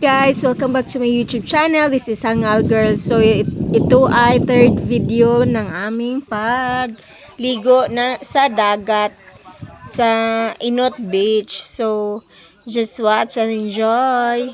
Guys, welcome back to my YouTube channel. This is Hangal Girl. So ito ay third video ng aming pagligo na sa dagat sa Inot Beach. So just watch and enjoy.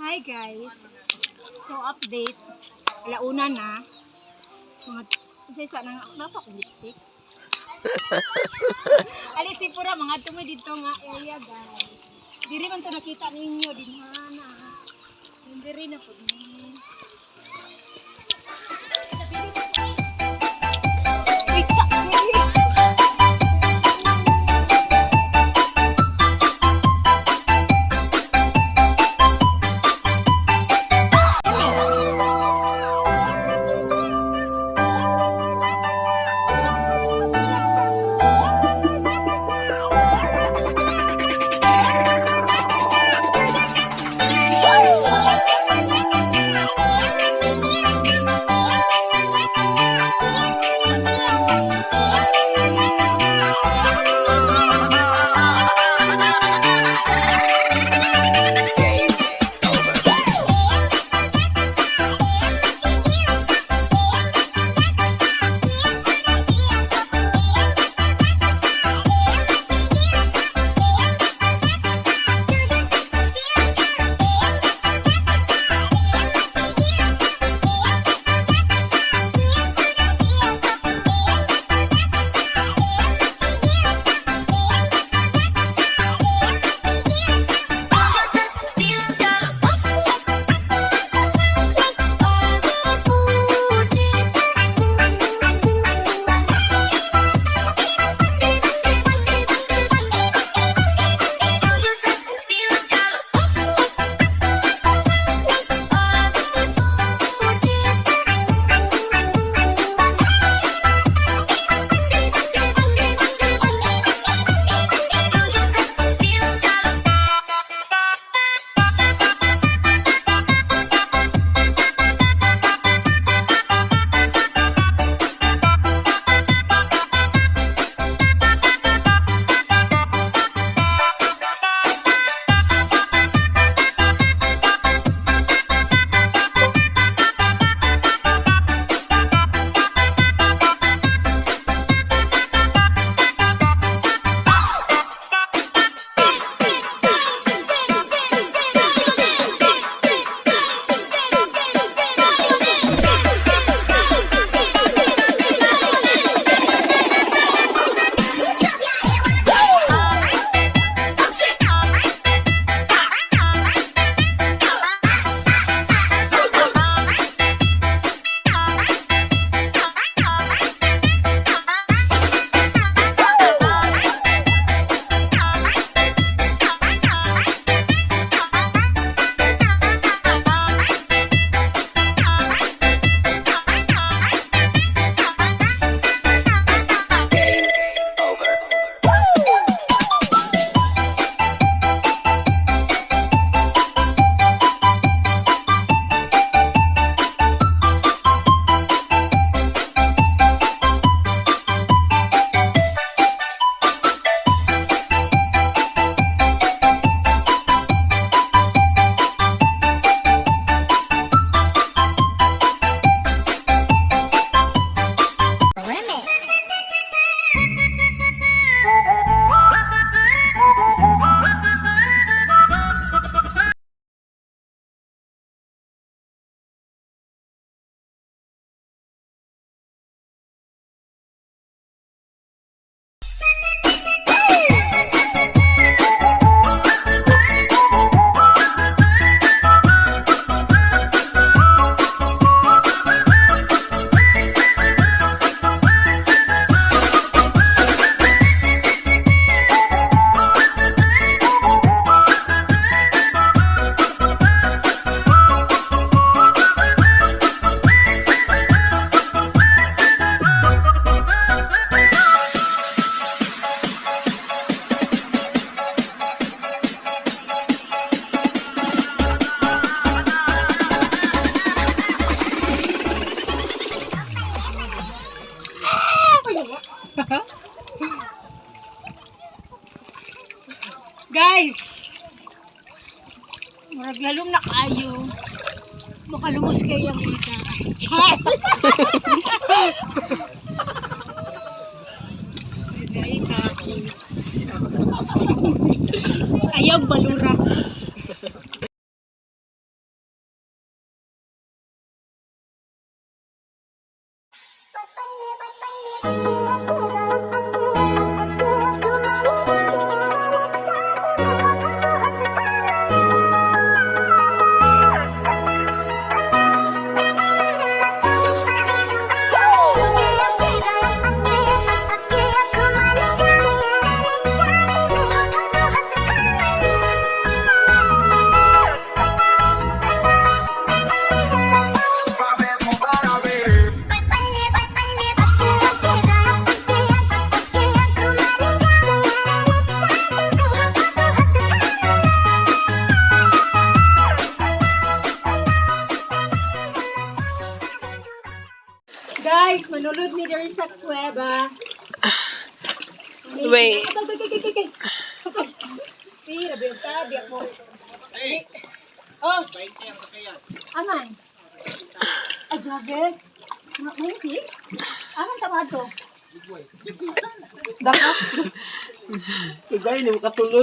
Hi guys. So update. Alauna na. Mga isa-isa na nga napa akong lipstick. Alis si pura mga tumoy dito nga area, guys. Diri man to nakita ninyo dinhana. Diri na pud ni. Wait, Guys! Murag lalom na kaayo. Makalumos kayo ang isa. Char! Ayaw balura. Guys, manulod mi diri sa kuweba. Wait. Kay kay kay kay. Pira biya ta biya mo. Oh. Aman. Ay grabe. May si? Aman sa mga to?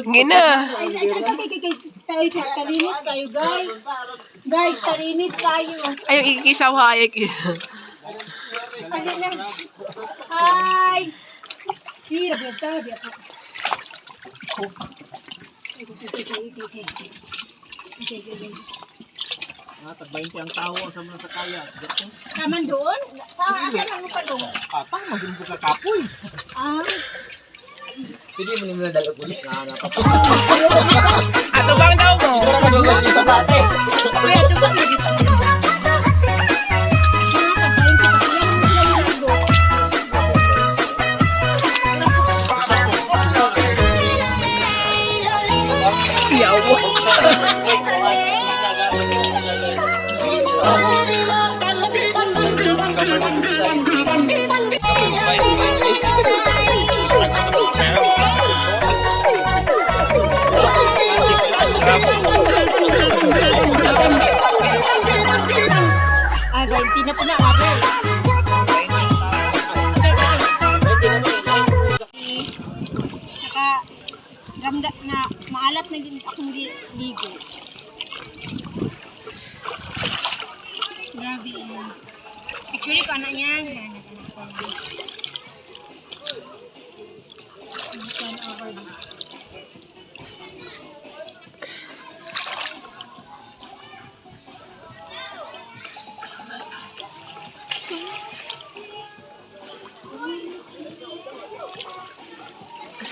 Gina. Ay, ay, ay, kay kay kay. Tayo, kalinis kayo, guys. Guys, kalinis kayo. Ayaw ikisaw ha, ayaw ikisaw. Ano na? Hi! Pira biya ta biya po. Ay, kay kay kay kay kay. Okay, okay, okay. Mga tag-20 ang tao sa mga sakaya. Kaman doon? Ah, asa lang mo pa doon? Patang, maging ka kapoy. Ah, Pwede mo naman dalag ulit. Ato bang daw mo? kuya, ito ba? Mga tag-20 pa sila naman sila yung ligo. Yawa. Ah, 20 na po na, ate. Naka, ramda, na, maalat na din akong ligo. Grabe eh. Actually, ko anak niya. Anak, anak ko. Sun over the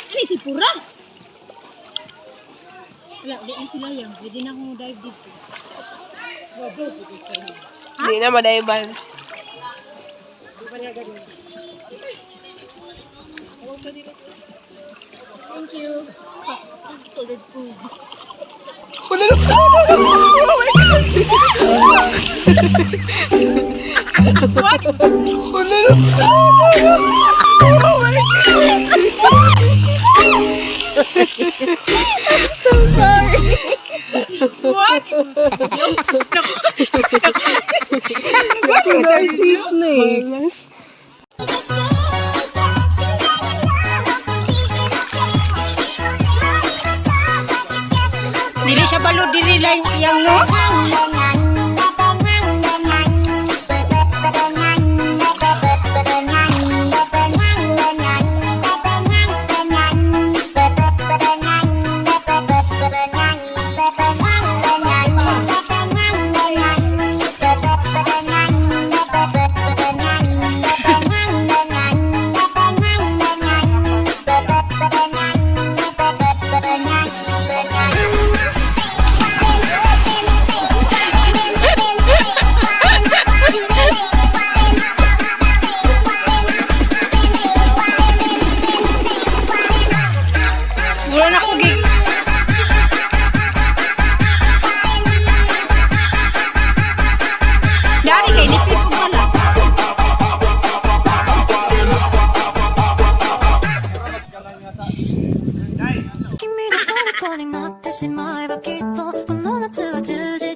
Ano si Pura? Wala, uli na sila yan. Pwede na akong dive dito. Hindi na madayban. Thank you. Colored food. Snake. Dili siya balo, dili lang yang no. 虜になってしまえばきっとこの夏は充実。